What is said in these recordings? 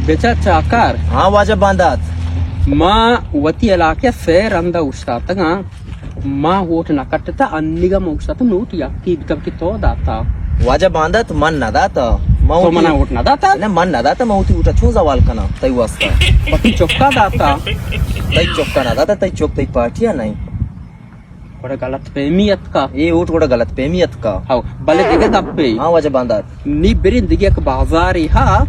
بچار چاکر۔ ہاں واجہ باندات۔ ما وتی علاقہ ءَ سے رند ءَ اوشتاتگاں، ما ووٹ نہ کٹتا، انیگا ما اوشتاتاں، نوٹ یکے بیتا کہ تو داتا۔ واجہ باندات، من نہ داتا۔ ما تو وتی منا ووٹ نہ داتا؟ نہ، من نہ داتا، ما وتی ووٹ ءَ چون زوال کناں تئی واسطہ؟ وتی چکا داتا۔ تئی چکا نہ داتا، تئی چک تئی پارٹی ءَ نہیں۔ گڑا غلط فہمی اتکا۔ اے ووٹ گڑا غلط فہمی اتکا۔ ہاو، بلے دگہ گپے۔ ہاں واجہ باندات۔ نی بریں دگہ یک بازارے ہا،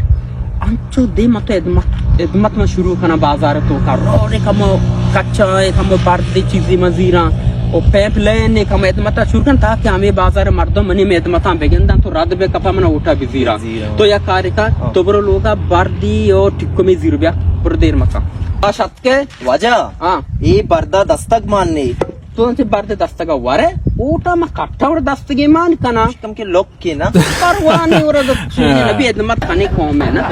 انچو دے من تو ہدمت، ہدمت من شروع کناں بازار ءِ توکا۔ روڈ ءَ کمو کچا ایں، کمو بردے چیزے من زیراں۔ او پیپ لائن ءَ کمو ہدمت ءَ شروع کناں تاکہ ہمے بازار ءِ مردم منی ہمے ہدمتاں بگنداں، تو رد بہ کپا من ووٹا بزیراں۔ بزیراں۔ تو یک کارے کن، ہاں۔ تو برو لوگا بردے او ٹکمے زیر بیا، برو دیر مکن۔ آ شتکے؟ واجہ، ہاں۔ اے بردا دستگ مان نے۔ تو انچے برد دستگ ءَ ورے، اوٹا ما کٹا وڑ دستگی مان کنا۔ کم کے لوک کے نا۔ پرواہ نہیں، اور دست چیز نبی ہدمت کنے قوم ہے نا۔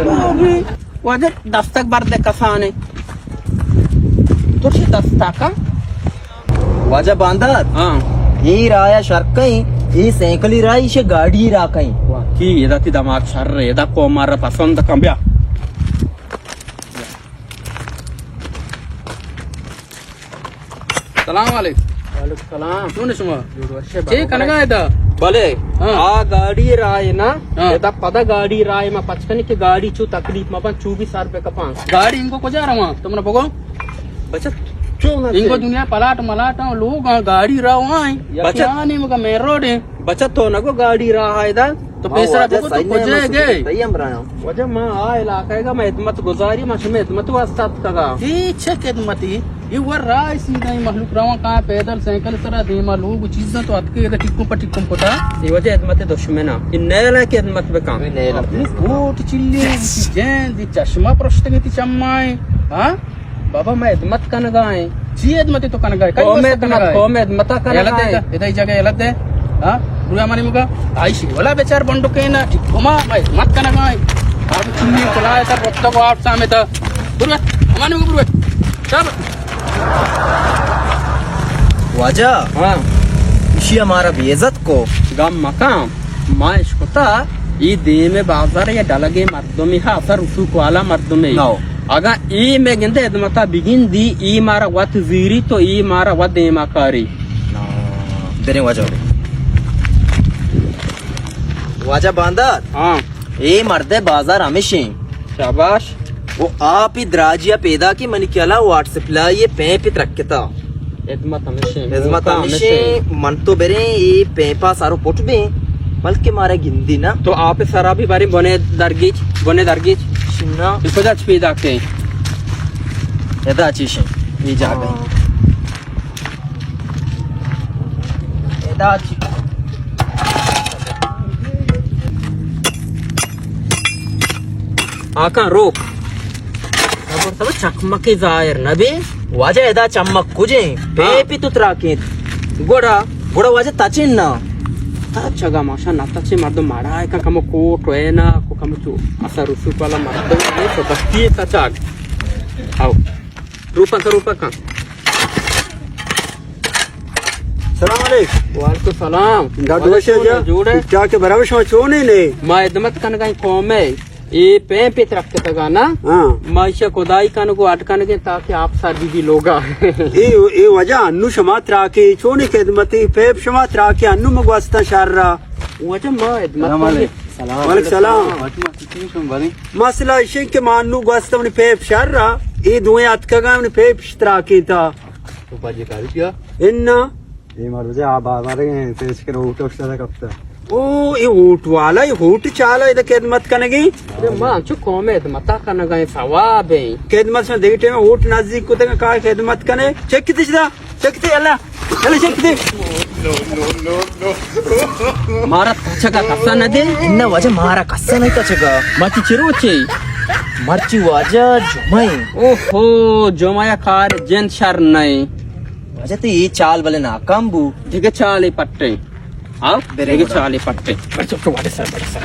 واجہ دستگ برد کسانے۔ تو چی دستا کا؟ واجہ باندات۔ ہاں۔ اے رایا شرکیں، اے سائیکلی راہ، ایشے گاڑی راہ کئیں۔ واہ، کی ادا تی دماغ شر ہے، ادا قوم مارا پسند کم بیا۔ سلام علیکم۔ وعلیکم سلام۔ چون شما؟ جوڑ وش ئے، چے بابا۔ کنگا ادا؟ بلے، ہاں۔ آ گاڑی راہ نا، ہاں۔ ادا پدا گاڑی راہ ما پچ کنی کہ گاڑی چو تکلیف ما پن چوبیس ہزار روپے کپان۔ گاڑی انگو کجا رواں؟ تو منا بگو۔ بچت چون انگو دنیا پلاٹ ملاٹ ہاں، لوگ ہاں، گاڑی راہ ہاں۔ بچت۔ یقین نہیں مگا مین روڈ ہے۔ بچت تو نگو گاڑی راہ آئے دا۔ تو ما پیسرا واجہ بگو تو سائیں نے کجا ہم گئے؟ سکتے ہم رہا ہوں۔ واجہ ما آ علاقہ گا، ما خدمت گزاری، ما شمے خدمت واسطہ اتکگا۔ اے چہ خدمتی؟ اے ور راہ سیدھا، اے مخلوق رواں کاں پیدل سائیکل سرا، دیما لوگ چیزاں تو اتکے ادا ٹکم پہ ٹکم کتا۔ اے واجہ خدمت دشمنا۔ اے نیلا کی خدمت بکاں۔ اے نیلا۔ اپنی کوٹ چلی، اے جین، اے چشمہ پرشتگی تی چمائیں۔ ہاں؟ بابا، ما خدمت کنگا ایں۔ چی خدمت تو کنگا ایں؟ کئی قوم واسطہ خدمت، کنگا ایں؟ قوم خدمتا کنگا ایں۔ یلہ دے، ادا ای جگہ یلہ دے۔ ہاں؟ برو امانی مگا۔ آئی شیولا بیچار بنڈو کینا۔ ٹھیک، ما، ما خدمت کنگا ایں۔ ہم چنی کلا ہے سر، وقت کو آپ سامتا۔ برو، امانی مگا برو۔ چل۔ واجہ۔ ہاں۔ اشی ہمارا بے عزت کو۔ گم مکام۔ ما اشکتا، ای دیم بازار یا ڈلگے مردمی ہا، اثر رسوک والا مردمی۔ نو۔ اگاں ای مئے گندے خدمتا بگندی، ای مارا وت زیری تو ای مارا وت دیما کاری۔ بریں واجہ۔ واجہ باندات۔ ہاں۔ اے مردے بازار ہمیشیں۔ شاباش۔ او آپ ای دراجیا پیدا کی منی کلا واٹس سپلائی پیپ ترکتا۔ خدمت ہمیشیں۔ خدمت موقع ہمیشیں۔ ہمیشیں۔ من تو بریں، اے پیپا سارو پٹ بیں، بلکہ مارا گندی نا۔ تو آپ سرا بھی باریں بنے درگیچ، بنے درگیچ۔ شنا۔ اے کجا چ پیدا کئے؟ ادا چیشیں، اے جاگہ۔ ہاں۔ ادا چی؟ آکاں روک۔ خبر تبا چکمکے ظاہر نہ بی۔ واجہ ادا چمک کجیں؟ ہاں۔ پیپی تو تراکیں۔ گڑا، گڑا واجہ تچن نا۔ تچگا ماشا نہ تچے مردم مڑا ہے کمو کوٹ ہے نا، کو کمو چو اثر رسوک والا مردم ہے، تو بستی ہے تچگ۔ آؤ۔ روپا کا، روپا کا۔ سلام علیکم۔ وعلیکم سلام۔ ڈاکٹر واجہ بشیر چون جا۔ ہے؟ جوڑ ہے؟ ٹھیک ٹھاک ہے، برابر شما چون ہے نے؟ ما خدمت کنگا ایں قوم ہے۔ اے پیپ پہ ترکتگا نا؟ ہاں۔ ما ایشا کدائی کنگو اڈ کنگے تاکہ آپ سر بی بی لوگا۔ اے، اے واجہ انو شما تراکے، چونی خدمتی پیپ شما تراکے انو مگوستا شر را۔ واجہ ما خدمت سلام علیکم۔ سلام۔ وعلیکم سلام۔ واجہ ما چی شما بلے؟ مسئلہ ایشیں کہ ما انو گوستا منی پیپ شر را، اے دوئیں اتکگا منی پیپ تراکے تا۔ تو باجے کاری کیا؟ انا۔ اے مروچے آ بازار ءَ پیش کن، ووٹ ءَ اوشتاتگ کپتہ۔ او، اے ووٹ والا، اے ووٹ چالا، ادا خدمت کنگی۔ ارے ما انچو قوم ءِ خدمت ءَ کنگ ءَ ایں، ثواب ایں۔ خدمت شما دگہ ٹائم ءَ ووٹ نزدیک کتگ، کائے خدمت کنے۔ چک کتے چدا، چک کتے، اللہ، اللہ چک کتے۔ مارا تچگا کسا نہ دے۔ نہ واجہ، مارا کسا نہیں تچگا۔ مرچی چی روچے؟ مرچی واجہ جمعہ ایں۔ اوہو، جمعہ ءَ کار جند شر نہ ایں۔ واجہ تئی اے چال بلے ناکام بو۔ دگہ چالے پٹیں۔ آؤ، برے دگہ گڑا۔ چالے پٹیں۔ بڑے چپ چپ، بڑے سر، بڑے سر۔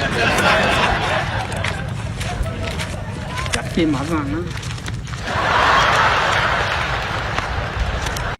چپے مزہ نا۔